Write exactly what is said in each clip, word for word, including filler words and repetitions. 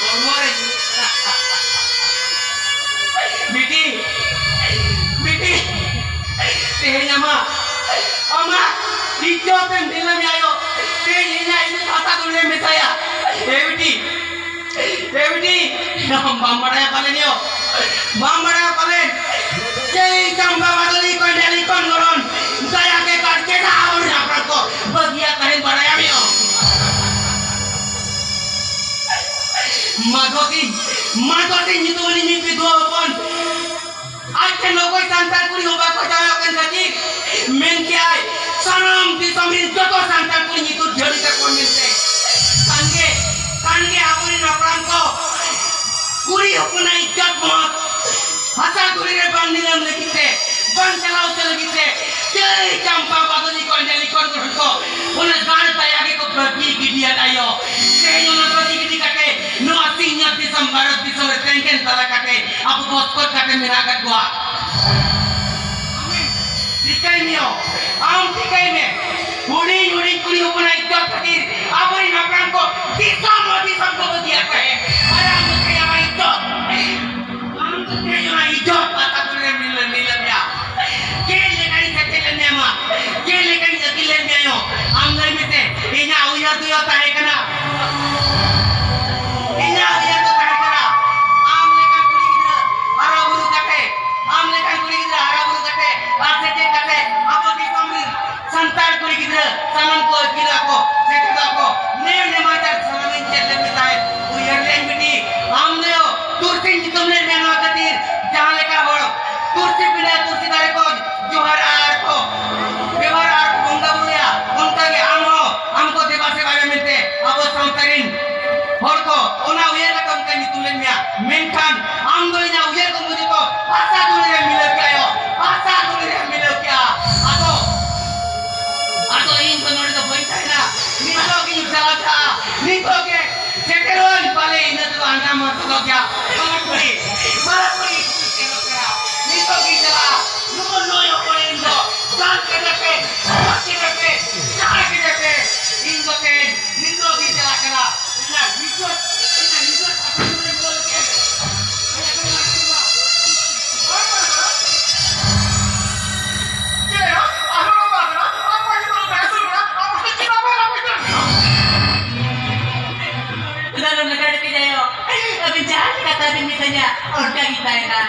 ᱦᱚᱲᱢᱚ ᱨᱮ ᱧᱩᱨᱩᱜ ᱠᱟᱱᱟ᱾ ᱵᱤᱴᱤ, ᱵᱤᱴᱤ, ᱛᱮᱦᱮᱧ ᱟᱢᱟᱜ, ᱟᱢᱟᱜ ᱤᱡᱽᱡᱚᱛ ᱮᱢ ᱰᱷᱤᱞᱟᱹᱢ ᱟᱭᱳ᱾ ᱛᱮᱦᱮᱧ ᱤᱧᱟᱜ ᱤᱡᱽᱡᱚᱛ ᱦᱟᱥᱟ ᱫᱷᱩᱲᱤ ᱨᱮ ᱢᱮᱥᱟᱭᱟ᱾ ᱮ ᱵᱤᱴᱤ, ᱮ ᱵᱤᱴᱤ, ᱟᱢ ᱵᱟᱢ ᱵᱟᱲᱟᱭᱟ ᱯᱟᱞᱮᱱ ᱭᱳ? ᱵᱟᱢ ᱵᱟᱲᱟᱭᱟ ᱯᱟᱞᱮᱱ? ᱪᱮᱫ ᱪᱟᱢᱯᱟ ᱵᱟᱫᱚᱞᱤ ᱠᱚ ᱰᱮᱞᱤ ᱠᱷᱚᱱ ᱜᱚᱲᱚᱱ ᱫᱟᱭᱟ ᱜᱮ ᱠᱟᱨ ᱪᱮᱫᱟᱜ ᱟᱵᱚᱨᱮᱱ ᱦᱟᱯᱲᱟᱢ ᱠᱚ ᱵᱟᱹᱜᱤᱭᱟ ᱛᱟᱦᱮᱱ ᱵᱟᱲᱟᱭᱟᱢ ᱭᱳ? ᱢᱟᱫᱚᱛᱤ, ᱢᱟᱫᱚᱛᱤ ᱧᱩᱛᱩᱢ ᱨᱤᱱᱤᱡ ᱢᱤᱫ ᱵᱤᱫᱷᱩᱣᱟᱹ ᱦᱚᱯᱚᱱ ᱟᱡ ᱴᱷᱮᱱ ᱚᱠᱚᱭ ᱥᱟᱱᱛᱟᱲ ᱠᱩᱲᱤ ᱦᱚᱸ ᱵᱟᱠᱚ ᱡᱟᱶᱟᱭᱚᱜ ᱠᱟᱱ ᱠᱷᱟᱹᱛᱤᱨ ᱢᱮᱱ ᱠᱮᱜᱼᱟᱭ, ᱥᱟᱱᱟᱢ ᱫᱤᱥᱚᱢ ᱨᱤᱱ ᱡᱚᱛᱚ ᱥᱟᱱᱛᱟᱲ ᱠᱩᱲᱤ ᱧᱤᱛᱩᱨ ᱡᱷᱟᱹᱲᱤ ᱠᱟᱠᱚ ᱢᱮᱱᱛᱮ᱾ ᱠᱟᱱ ᱜᱮ, ᱠᱟᱱ ᱜᱮ ᱟᱵᱚᱨᱮᱱ ᱦᱟᱯᱲᱟᱢ ᱠᱚ ᱠᱩᱲᱤ ᱦᱚᱯᱚᱱᱟᱜ ᱤᱡᱽᱡᱚᱛ ᱢᱚᱦᱚᱛ ᱦᱟᱥᱟ ᱫᱷᱩᱲᱤ ᱨᱮ ᱵᱟᱝ ᱱᱤᱞᱟᱹᱢ ᱞᱟᱹᱜᱤᱫ ᱛᱮ, ᱵᱟᱝ ᱪᱟᱞᱟᱣ ᱦᱚᱪᱚ ᱞᱟᱹᱜᱤᱫ ᱛᱮ, ᱪᱟᱹᱭ ᱪᱟᱢᱯᱟ ᱵᱟᱫᱚᱞᱤ ᱠᱚ ᱟᱸᱡᱟᱞᱤ ᱠᱚ ᱠᱚ ᱚᱱᱟ ᱜᱟᱲ ᱫᱟᱭᱟ ᱜᱮᱠᱚ ᱵᱟᱹᱜᱤ ᱜᱤᱰᱤᱭᱟᱫ ᱟᱭᱳ᱾ ᱛᱮᱦᱮᱧ ᱚᱱᱟ ᱵᱟᱹᱜᱤ ᱜᱤᱰᱤ ᱠᱟᱛᱮ ᱱᱚᱣᱟ ᱥᱤᱧᱚᱛ ᱫᱤᱥᱚᱢ ᱵᱷᱟᱨᱚᱛ ᱫᱤᱥᱚᱢ ᱨᱮ ᱛᱮᱸᱜᱮᱱ ᱛᱟᱞᱟ ᱠᱟᱛᱮ ᱟᱵᱚ ᱵᱚᱥᱠᱚᱛ ᱠᱟᱛᱮ ᱢᱮᱱᱟᱜ ᱟᱠᱟᱫ ᱠᱚᱣᱟ᱾ ᱴᱷᱤᱠᱟᱹᱭ ᱢᱮ, ᱟᱢ ᱴᱷᱤᱠᱟᱹᱭ ᱢᱮ, ᱦᱩᱰᱤᱧ ᱦᱩᱰᱤᱧ ᱠᱩᱲᱤ ᱦᱚᱯᱚᱱᱟᱜ ᱤᱡᱽᱡᱚᱛ ᱠᱷᱟᱹᱛᱤᱨ ᱟᱵᱚᱨᱮᱱ ᱦᱟᱯᱲᱟᱢ ᱠᱚ ᱫᱤᱥᱚᱢ ᱦᱚᱸ ᱫᱤᱥᱚᱢ ᱠᱚ ᱵᱟᱹᱜᱤᱭᱟᱫ ᱛᱟᱦᱮᱸᱫ᱾ ᱟᱨ ᱟᱢ ᱫᱚ ᱛᱮᱦᱮᱧ ᱟᱢᱟᱜ ᱤᱡᱽᱡᱚᱛ, ᱟᱢ ᱫᱚ ᱛᱮᱦᱮᱧ ᱚᱱᱟ ᱤᱡᱽᱡᱚᱛ ᱯᱟᱛᱟ ᱠᱚᱨᱮ ᱢᱤᱞᱟᱹ, ᱢᱤᱞᱟᱹ ᱢᱮᱭᱟ᱾ ᱪᱮᱫ ᱞᱮᱠᱟᱧ ᱥᱮᱪᱮᱫ ᱞᱮᱫ ᱢᱮᱭᱟ ᱢᱟ? ᱪᱮᱫ ᱞᱮᱠᱟᱧ ᱟᱹᱠᱤᱞ ᱞᱮᱫ ᱢᱮᱭᱟ ᱭᱳ? ᱟᱢ ᱞᱟᱹᱭ ᱢᱮᱥᱮ, ᱤᱧᱟᱜ ᱩᱭᱦᱟᱹᱨ ᱫᱚ ᱭᱳ ᱛᱟᱦᱮᱸ ᱠᱟᱱᱟ, ᱤᱧᱟᱜ ᱩᱭᱦᱟᱹᱨ ᱫᱚ ᱛᱟᱦᱮᱸ ᱠᱟᱱᱟ, ᱟᱢ ᱞᱮᱠᱟᱱ ᱠᱩᱲᱤ ᱜᱤᱫᱽᱨᱟᱹ ᱦᱟᱨᱟ ᱵᱩᱨᱩ ᱠᱟᱛᱮ, ᱟᱢ ᱞᱮᱠᱟᱱ ᱠᱩᱲᱤ ᱜᱤᱫᱽᱨᱟᱹ ᱦᱟᱨᱟ ᱵᱩᱨᱩ ᱠᱟᱛᱮ ᱟᱨ ᱥᱮᱪᱮᱫ ᱠᱟᱛᱮ ᱟᱵᱚ ᱫᱤᱥᱚᱢ ᱨᱤᱱ ᱥᱟᱱᱛᱟᱲ ᱠᱩᱲᱤ ᱜᱤᱫᱽᱨᱟᱹ ᱥᱟᱱᱟᱢ ᱠᱚ ᱟᱹᱠᱤᱞ ᱟᱠᱚ, ᱥᱮᱪᱮᱫ ᱟᱠᱚ, ᱱᱮᱭᱟᱢ ᱱᱮᱢᱟᱪᱟᱨ ᱥᱟᱱᱟᱢᱤᱧ ᱪᱮᱫ ᱞᱮᱫ ᱢᱮ ᱛᱟᱦᱮᱸᱫ᱾ ᱩᱭᱦᱟᱹᱨ ᱞᱮᱱ ᱵᱤᱴᱤ, ᱟᱢ ᱫᱚ ᱛᱩᱨᱥᱤ ᱧᱩᱛᱩᱢ ᱞᱮ ᱢᱮᱱ ᱱᱚᱣᱟ ᱠᱷᱟᱹᱛᱤᱨ ᱡᱟᱦᱟᱸ ᱞᱮᱠᱟ ᱦᱚᱲ ᱛᱩᱨᱥᱤ ᱯᱤᱸᱰᱟᱹ ᱛᱩᱨᱥᱤ ᱫᱟᱨᱮ ᱠᱚ ᱡᱚᱦᱟᱨᱟ ᱟᱨ ᱠᱚ ᱵᱮᱵᱚᱦᱟᱨᱟ ᱟᱨ ᱠᱚ ᱵᱚᱸᱜᱟ ᱵᱩᱨᱩᱭᱟ, ᱚᱱᱠᱟ ᱜᱮ ᱟᱢ ᱦᱚᱸ ᱟᱢ ᱠᱚ ᱫᱮᱵᱟ ᱥᱮᱵᱟᱭᱟ ᱢᱮᱱᱛᱮ ᱟᱵᱚ ᱥᱟᱶᱛᱟ ᱨᱤᱱ ᱦᱚᱲ ᱠᱚ ᱚᱱᱟ ᱩᱭᱦᱟᱹᱨ ᱠᱟᱛᱮ ᱚᱱᱠᱟ ᱧᱩᱛᱩᱢ ᱞᱮᱱ ᱢᱮᱭᱟ᱾ ᱢᱮᱱᱠᱷᱟᱱ ᱟᱢ ᱫᱚ ᱤᱧᱟᱜ ᱩᱭᱦᱟᱹᱨ ᱠᱚ ᱢᱩᱡᱮ ᱠᱚ ᱦᱟᱥᱟ ᱫᱷᱩᱲᱤ ᱨᱮᱢ ᱢᱤᱞᱟᱹᱣ ᱠᱮᱜᱼᱟ ᱭᱳ, ᱦᱟᱥᱟ ᱫᱷᱩᱲᱤ ᱨᱮᱢ ᱢᱤᱞᱟᱹᱣ ᱠᱮᱜᱼᱟ᱾ ᱟᱫᱚ, ᱟᱫᱚ ᱤᱧ ᱫᱚ ᱱᱚᱰᱮ ᱫᱚ ᱵᱟᱹᱧ ᱛᱟᱦᱮᱱᱟ, ᱱᱤᱛᱚᱜ ᱜᱤᱧ ᱪᱟᱞᱟᱣ ᱪᱟᱞᱟᱜᱼᱟ, ᱱᱤᱛᱚᱜ ᱜᱮ ᱥᱮᱴᱮᱨᱚᱜ ᱟᱹᱧ ᱯᱟᱞᱮ, ᱤᱱᱟᱹ ᱛᱮᱫᱚ ᱟᱸᱡᱚᱢ ᱢᱟ ᱛᱚᱞᱚ ᱜᱮᱭᱟ᱾ ᱵᱟᱞᱟ ᱠᱩᱲᱤ, ᱵᱟᱞᱟ ᱠᱩᱲᱤ, ᱥᱮᱱᱚᱜ ᱠᱟᱱᱟ, ᱱᱤᱛᱚᱜ ᱜᱤᱧ ᱪᱟᱞᱟᱜᱼᱟ᱾ ᱱᱩᱭ, ᱱᱩᱭ ᱦᱚᱯᱚᱱ ᱤᱧ ᱫᱚ ᱫᱟᱞ ᱠᱮᱫᱮ ᱯᱮ, ᱜᱚᱡ ᱠᱮᱫᱮ ᱯᱮ, ᱡᱟᱦᱟᱸ ᱠᱮᱫᱮ ᱯᱮ, ᱤᱧ ᱫᱚ ᱛᱮᱦᱮᱧ ᱱᱤᱛᱚᱜ ᱜᱤᱧ ᱪᱟᱞᱟᱜ ᱠᱟᱱᱟ᱾ ᱤᱧᱟᱜ ᱱᱤᱛᱚᱜ, ᱤᱧᱟᱜ ᱱᱤᱛᱚᱜ ᱟᱹᱵᱤᱱ ᱡᱟᱦᱟᱸ ᱠᱟᱛᱷᱟ ᱵᱤᱱ ᱢᱮᱛᱟᱹᱧᱟ, ᱚᱱᱠᱟ ᱜᱮ ᱛᱟᱦᱮᱱᱟ᱾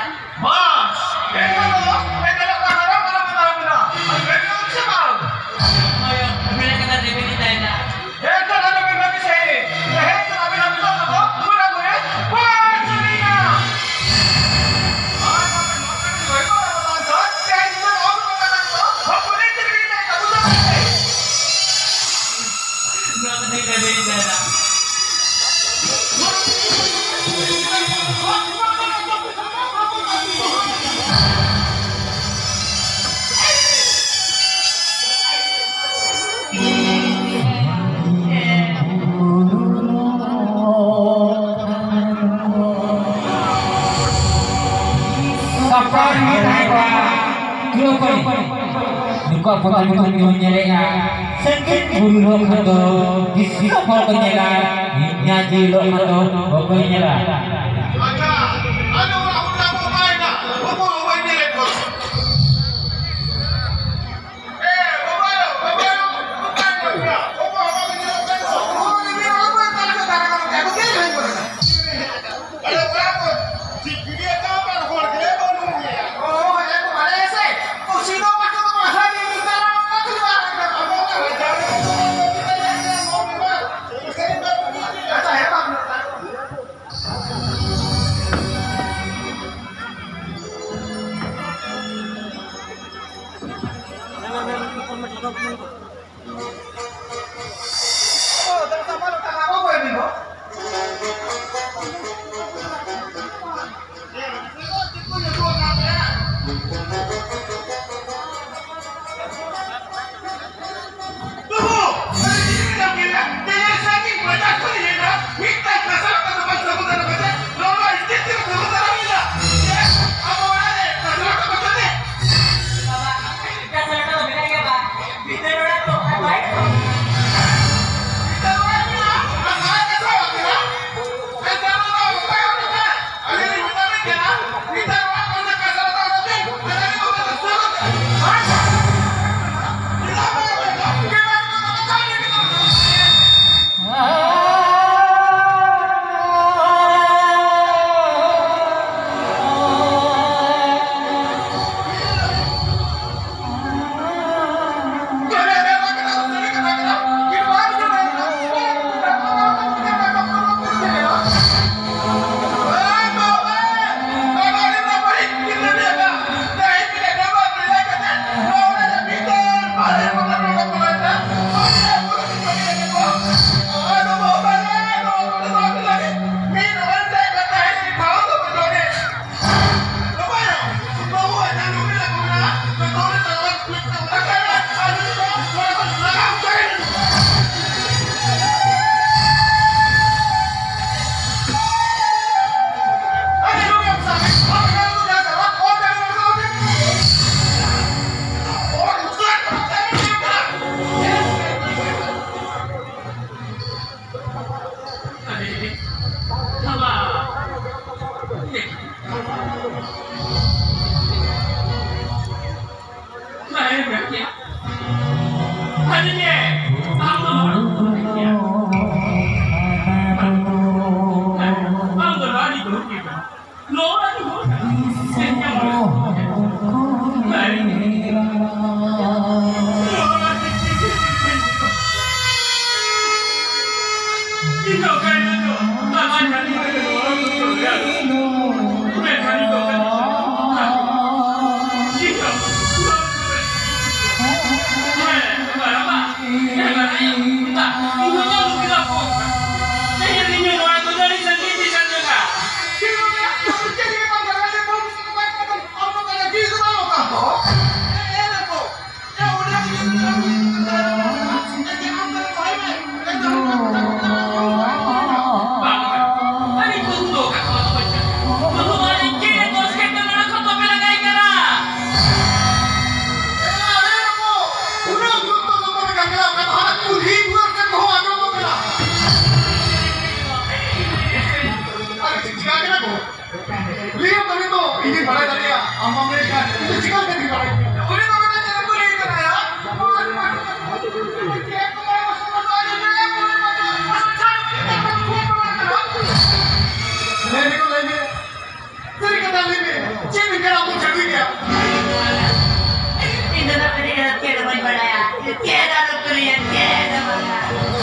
ᱵᱟᱥ, ᱮᱱᱠᱷᱟᱱ ᱫᱚ ᱮᱱ ᱦᱤᱞᱳᱜ ᱫᱚ ᱦᱟᱨᱟ ᱵᱟᱞᱟ ᱢᱮᱱᱟᱜ ᱵᱤᱱᱟ᱾ ᱟᱨ ᱵᱮᱱ ᱩᱱ ᱥᱮ ᱵᱟᱝ? ᱦᱳᱭ, ᱢᱮᱱᱟᱜ ᱠᱟᱛᱷᱟ ᱨᱮᱵᱮᱱ ᱜᱮ ᱛᱟᱦᱮᱱᱟ᱾ ᱮᱱᱠᱷᱟᱱ ᱟᱞᱚ ᱵᱮᱱ ᱵᱟᱹᱜᱤ ᱥᱮ, ᱛᱮᱦᱮᱧ ᱫᱚ ᱟᱹᱵᱤᱱᱟᱜ ᱱᱤᱛᱚᱜ ᱫᱚᱠᱚ ᱯᱩᱨᱟᱹ ᱯᱩᱨᱤ ᱵᱟᱥ ᱥᱟᱹᱨᱤᱭᱮᱱᱟ᱾ ᱟᱨ ᱵᱟᱠᱷᱟᱱ ᱱᱚᱣᱟ ᱠᱟᱹᱢᱤ ᱫᱚ ᱵᱟᱹᱭ ᱵᱟᱹᱭ ᱟᱵᱚ ᱫᱚ ᱟᱱᱥᱟᱨ, ᱛᱮᱦᱮᱧ ᱫᱚ ᱟᱵᱚ ᱫᱚ ᱠᱟᱱᱟ ᱠᱚ, ᱦᱚᱯᱚᱱ ᱮ ᱪᱮᱫ ᱞᱮᱠᱟ ᱤᱧ ᱞᱟᱹᱭ ᱫᱟ, ᱵᱩᱡᱷᱟᱹᱣ ᱠᱮᱫᱟ? ᱱᱚᱣᱟ ᱠᱟᱛᱷᱟ ᱜᱮ ᱞᱟᱹᱭ ᱫᱟ᱾ ᱥᱟᱯᱲᱟᱣ ᱨᱮᱜᱮ ᱛᱟᱦᱮᱸ ᱠᱚᱜᱼᱟ᱾ ᱪᱮᱫ ᱚᱠᱚᱭ? ᱱᱩᱠᱩᱣᱟᱜ ᱯᱚᱛᱟᱢ ᱧᱩᱛᱩᱢ ᱧᱮᱞᱮᱜᱼᱟ᱾ ᱥᱟᱺᱜᱤᱧ ᱵᱩᱨᱩ ᱦᱚᱲ ᱠᱷᱟᱱ ᱫᱚ ᱫᱤᱥᱚᱢ ᱦᱚᱲ ᱠᱚ ᱧᱮᱞᱟ᱾ ᱤᱧᱟᱹᱜ ᱡᱤᱞ ᱦᱚᱲ ᱠᱷᱟᱱ ᱫᱚ ᱵᱟᱠᱚ ᱧᱮᱞᱟ᱾ ᱟᱪᱪᱷᱟ, ᱟᱞᱮ ᱚᱲᱟᱜ ᱦᱚᱲ ᱠᱚ ᱵᱟᱭ ᱱᱟ, ᱩᱱᱠᱩ ᱦᱚᱸ ᱵᱟᱭ ᱧᱮᱞᱮᱫ ᱠᱚᱣᱟ᱾ ᱞᱟᱹᱭᱟᱢ ᱠᱟᱹᱱᱟᱹᱧ ᱛᱚ, ᱤᱧᱤᱧ ᱵᱟᱲᱟᱭ ᱫᱟᱲᱮᱭᱟᱜᱼᱟ, ᱟᱢ ᱵᱟᱢ ᱞᱟᱹᱭ ᱠᱷᱟᱱ ᱤᱧ ᱫᱚ ᱪᱤᱠᱟᱹ ᱞᱮᱠᱟᱛᱤᱧ ᱵᱟᱲᱟᱭ ᱠᱮᱭᱟ? ᱩᱱᱤ ᱫᱚ ᱢᱮᱱᱟ ᱪᱮᱫ ᱠᱚ ᱞᱟᱹᱭ ᱠᱟᱱᱟ ᱭᱟ? ᱞᱟᱹᱭ ᱢᱮ ᱜᱚ, ᱞᱟᱹᱭ ᱢᱮ᱾ ᱥᱟᱹᱨᱤ ᱠᱟᱛᱷᱟ ᱞᱟᱹᱭ ᱢᱮ, ᱪᱮᱫ ᱵᱤᱱ ᱠᱟᱱᱟ ᱟᱵᱚ ᱪᱟᱹᱰᱣᱤ ᱜᱮᱭᱟ? ᱤᱧ ᱫᱚ ᱱᱟᱜ ᱟᱹᱰᱤ ᱜᱟᱱ ᱪᱮᱫ ᱦᱚᱸ ᱵᱟᱹᱧ ᱵᱟᱲᱟᱭᱟ᱾ ᱪᱮᱫ ᱟᱞᱚ ᱠᱩᱞᱤᱭᱟ, ᱪᱮᱫ ᱦᱚᱸ ᱵᱟᱝᱟ᱾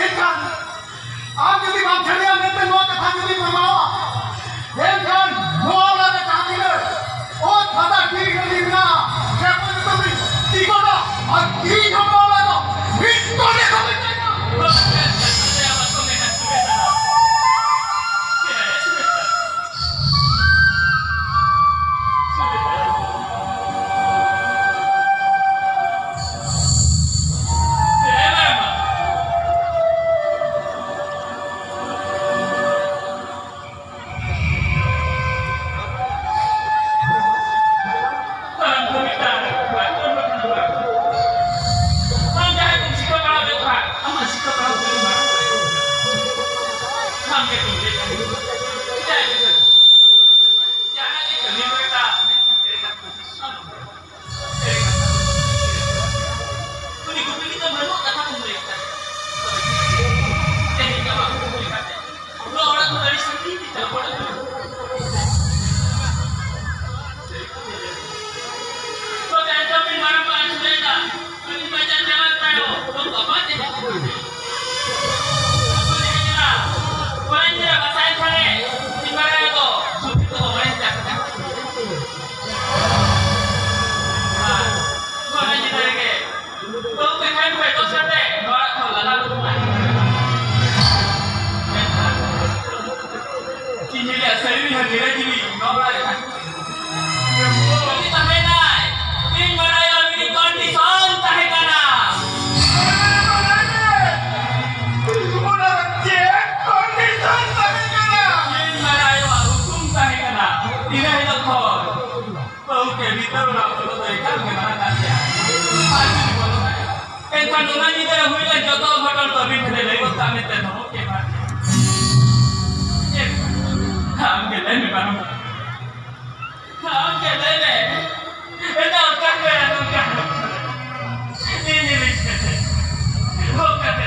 ᱮᱱᱠᱷᱟᱱ ᱟᱢ ᱡᱩᱫᱤ ᱵᱟᱢ ᱪᱷᱟᱹᱲᱭᱟ ᱢᱮᱱᱛᱮ ᱱᱚᱣᱟ ᱠᱟᱛᱷᱟ ᱡᱩᱫᱤ ᱯᱨᱚᱢᱟᱬᱚᱜᱼᱟ, ᱮᱱᱠᱷᱟᱱ ᱱᱚᱣᱟ ᱚᱲᱟᱜ ᱨᱮ ᱡᱟᱦᱟᱸ ᱛᱤᱱᱟᱹᱜ ᱚᱛ ᱦᱟᱥᱟ ᱴᱷᱤᱠ ᱴᱷᱟᱠ ᱢᱮᱱᱟᱜᱼᱟ, ᱥᱮ ᱚᱠᱚᱭ ᱡᱚᱛᱚ ᱵᱤᱱ ᱪᱤᱠᱟᱹᱲᱟ, ᱟᱨ ᱤᱧ ᱦᱚᱸ ᱱᱚᱣᱟ ᱚᱲᱟᱜ ᱫᱚ ᱢᱤᱫ ᱠᱚᱲᱟ ᱦᱚᱸ ᱵᱟᱹᱧ ᱛᱟᱦᱮᱱᱟ᱾ ᱩᱱᱤ ᱜᱩᱯᱤ ᱜᱤᱫᱽᱨᱟᱹ ᱵᱟᱹᱱᱩᱜ ᱠᱟᱛᱷᱟ ᱠᱚ ᱞᱟᱹᱭ ᱠᱟᱫᱟ᱾ ᱛᱮᱦᱮᱧ ᱟᱢᱟᱜ ᱠᱩᱠᱞᱤ ᱞᱮᱠᱟᱛᱮ, ᱱᱚᱣᱟ ᱚᱲᱟᱜ ᱠᱷᱚᱱ ᱟᱹᱰᱤ ᱥᱟᱺᱜᱤᱧ ᱛᱮ ᱪᱟᱞᱟᱣ ᱦᱩᱭᱩᱜ ᱛᱟᱢᱟ᱾ ᱛᱚᱵᱮ ᱟᱸᱡᱚᱢ ᱵᱤᱱ ᱢᱟᱨᱟᱝᱵᱟ, ᱟᱹᱪᱩᱨᱮᱱᱟ᱾ ᱩᱱᱤ ᱵᱟᱡᱟᱨ ᱪᱟᱞᱟᱣ ᱛᱟᱭᱚᱢ, ᱩᱱ ᱵᱟᱵᱟ ᱛᱮ ᱠᱚᱲᱟ ᱜᱤᱫᱽᱨᱟᱹ ᱵᱟᱥᱟᱭᱮᱱ ᱠᱷᱟᱱᱮ, ᱩᱱᱤ ᱵᱟᱲᱟᱭ ᱫᱚ ᱥᱩᱠᱨᱤ ᱫᱚ ᱵᱟᱵᱟᱭ ᱢᱮᱛᱟ ᱠᱟᱫᱟ᱾ ᱟᱨ ᱠᱚᱲᱟ ᱜᱤᱫᱽᱨᱟᱹ ᱜᱮ ᱵᱟᱹᱦᱩ ᱛᱮᱠᱷᱟᱱ ᱠᱷᱚᱡ ᱫᱚᱥ ᱠᱟᱛᱮ ᱱᱚᱣᱟ ᱠᱷᱚᱱ ᱞᱟᱜᱟ ᱞᱩᱰᱩ ᱢᱟ᱾ ᱢᱮᱱᱠᱷᱟᱱ ᱤᱧ ᱞᱟᱹᱭᱟ ᱥᱟᱹᱨᱤ ᱦᱚᱸ ᱜᱤᱨᱟᱹ ᱡᱤᱣᱤ ᱱᱚᱣᱟ ᱨᱮ ᱩᱱᱤ ᱛᱟᱦᱮᱸᱱᱟᱭ, ᱤᱧ ᱵᱟᱲᱟᱭᱟ ᱩᱱᱤ ᱠᱚᱱᱰᱤᱥᱚᱱ ᱛᱟᱦᱮᱸ ᱠᱟᱱᱟ᱾ ᱚᱱᱟ ᱪᱮᱫ ᱠᱚᱱᱰᱤᱥᱚᱱ ᱛᱟᱦᱮᱸ ᱠᱟᱱᱟ? ᱤᱧ ᱵᱟᱲᱟᱭᱟ ᱦᱩᱠᱩᱢ ᱛᱟᱦᱮᱸ ᱠᱟᱱᱟ᱾ ᱤᱱᱟᱹ ᱦᱤᱞᱳᱜ ᱠᱷᱚᱱ ᱵᱟᱹᱦᱩ ᱠᱮ ᱵᱷᱤᱛᱟᱹᱨ ᱚᱲᱟᱜ ᱫᱚ ᱮᱠᱟᱞ ᱜᱮ ᱢᱟᱱᱟ ᱠᱟᱱ ᱜᱮᱭᱟ᱾ ᱟᱨ ᱡᱩᱫᱤ ᱵᱚᱞᱚᱱᱟᱭ, ᱮᱱᱠᱷᱟᱱ ᱚᱱᱟ ᱧᱤᱫᱟᱹ ᱨᱮ ᱦᱩᱭ ᱞᱮᱱ ᱡᱚᱛᱚ ᱚᱜᱷᱚᱴᱚᱱ ᱫᱚ ᱟᱹᱵᱤᱱ ᱴᱷᱮᱱ ᱞᱟᱹᱭ ᱜᱚᱫ ᱠᱟᱜ ᱢᱮᱱᱛᱮ ᱫᱚᱦᱚ ᱠᱮᱫ ᱢᱟ᱾ ᱟᱢ ᱜᱮ ᱞᱟᱹᱭ ᱢᱮ ᱵᱟᱹᱱᱩᱜ᱾ ᱟᱢ ᱜᱮ ᱞᱟᱹᱭ ᱢᱮ᱾ ᱮᱴᱟᱜ ᱚᱠᱟ ᱠᱚᱨᱮ ᱱᱚᱝᱠᱟ ᱤᱧ ᱞᱟᱹᱭ ᱠᱟᱛᱮ ᱚᱠᱟ ᱛᱮ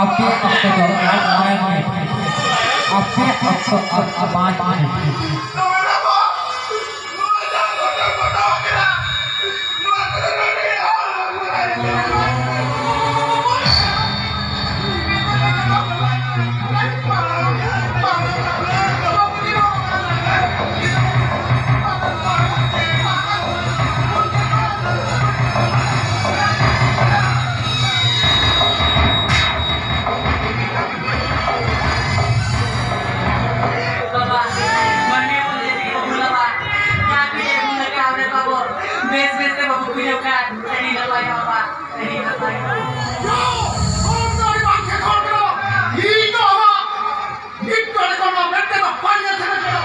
ᱟᱯᱮᱭᱟᱜ ᱚᱠᱛᱚ ᱫᱚ ᱟᱨ ᱢᱚᱬᱮ ᱢᱤᱱᱤᱴ᱾ ᱟᱯᱮᱭᱟᱜ ᱚᱠᱛᱚ ᱟᱨ ᱯᱟᱸᱪ ᱢᱤᱱᱤᱴ᱾ ᱵᱟᱵᱟ, ᱢᱟᱹᱱᱢᱤ ᱵᱚᱱ ᱡᱮᱛᱮ ᱜᱮᱵᱚ ᱵᱷᱩᱞ ᱟᱵᱟ᱾ ᱡᱟᱦᱟᱸ ᱛᱤᱱᱟᱹᱜ ᱵᱷᱩᱞ ᱟᱠᱟᱫ ᱚᱸᱰᱮ ᱵᱟᱵᱚ ᱵᱮᱥ ᱵᱮᱥ ᱛᱮ ᱵᱟᱵᱚ ᱵᱩᱡᱷᱟᱹᱣ ᱠᱷᱟᱱ ᱟᱹᱰᱤ ᱱᱟᱯᱟᱭᱚᱜᱼᱟ ᱵᱟᱵᱟ, ᱟᱹᱰᱤ ᱱᱟᱯᱟᱭᱚᱜᱼᱟ᱾ ᱤᱧ ᱫᱚ ᱟᱢᱟᱜ ᱱᱤᱛ ᱫᱚ ᱟᱢᱟᱜ ᱢᱮᱫ ᱛᱮᱫᱚ ᱵᱟᱹᱧ ᱧᱮᱞ ᱥᱟᱱᱟ ᱠᱟᱱᱟ᱾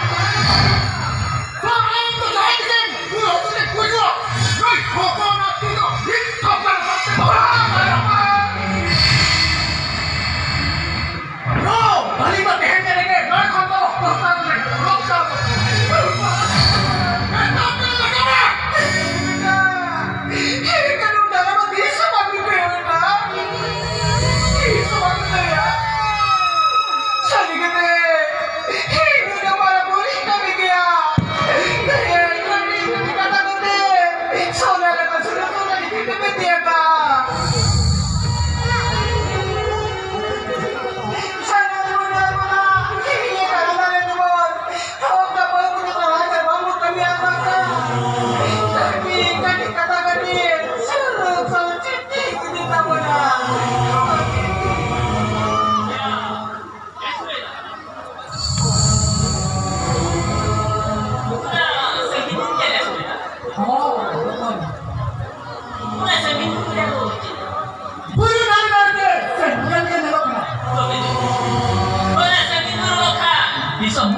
ᱟᱢ ᱫᱚ ᱡᱟᱦᱟᱸᱭ ᱜᱮ ᱩᱱᱤ ᱦᱚᱯᱚᱱ ᱮ ᱜᱚᱡᱚᱜ, ᱱᱩᱭ ᱦᱚᱯᱚᱱ ᱟᱹᱛᱩ ᱫᱚ ᱢᱤᱫ ᱛᱷᱚᱯ ᱜᱟᱱ ᱵᱟᱝ ᱛᱮ ᱵᱷᱚᱨᱟᱣ ᱜᱟᱱᱚᱜᱼᱟ᱾ ᱱᱚ, ᱵᱷᱟᱹᱞᱤ ᱫᱚ ᱛᱮᱦᱮᱧ ᱨᱮᱜᱮ ᱱᱚᱰᱮ ᱠᱷᱚᱱ ᱫᱚ ᱯᱨᱚᱥᱛᱟᱵ ᱨᱮ ᱨᱚᱠᱛᱟᱯ᱾ ᱢᱮᱛᱟ ᱯᱮ ᱞᱟᱜᱟᱣᱟ᱾ ᱤᱧ ᱠᱟᱹᱱᱩᱱ ᱰᱟᱸᱜᱟ ᱫᱚ ᱛᱤᱥ ᱦᱚᱸ ᱵᱟᱝ ᱯᱮ ᱦᱩᱭᱩᱜᱼᱟ᱾ ᱛᱤᱥ ᱦᱚᱸ ᱵᱟᱝ ᱯᱮ ᱦᱩᱭᱩᱜᱼᱟ᱾ ᱥᱟᱹᱨᱤ ᱜᱮ ᱛᱮ᱾ ᱤᱧ ᱫᱚ ᱵᱟᱨᱟ ᱵᱩᱨᱤ ᱠᱟᱹᱢᱤ ᱜᱮᱭᱟ᱾ ᱛᱮᱦᱮᱧ ᱠᱟᱹᱢᱤ ᱠᱟᱹᱢᱤ ᱠᱟᱛᱷᱟ ᱠᱚᱛᱮ ᱥᱚᱱᱟ ᱞᱮᱠᱟ ᱥᱩᱨ ᱥᱩᱨ ᱤᱫᱤ ᱠᱟᱛᱮ ᱯᱮ ᱛᱤᱭᱟᱹᱜᱟ᱾ ᱥᱟᱱᱟᱢ ᱠᱚ ᱧᱮᱞ ᱵᱚᱱᱟ, ᱤᱧ ᱞᱮᱠᱟ ᱟᱞᱟᱝ ᱨᱮᱱ ᱡᱮᱢᱚᱱ ᱦᱚᱲ ᱫᱚ ᱵᱟᱹᱭ ᱵᱟᱹᱭ ᱛᱮ ᱞᱟᱦᱟ ᱥᱮᱫ ᱵᱟᱝ ᱵᱚᱱ ᱠᱟᱹᱢᱤᱭᱟ, ᱚᱱᱟ ᱠᱚ᱾ ᱠᱟᱹᱴᱤᱡ ᱠᱟᱹᱴᱤᱡ ᱠᱟᱛᱷᱟ ᱠᱟᱹᱴᱤᱡ ᱥᱩᱨ ᱥᱩᱨ ᱪᱮᱫ ᱪᱮᱫ ᱤᱫᱤ ᱛᱟᱵᱚᱱᱟ᱾ ᱵᱩᱨᱩ ᱱᱟᱹᱭ ᱱᱟᱹᱭᱛᱮ ᱥᱮᱸᱜᱮᱞ ᱜᱮ ᱧᱮᱞᱚᱜ ᱠᱟᱱᱟ᱾ ᱫᱤᱥᱚᱢ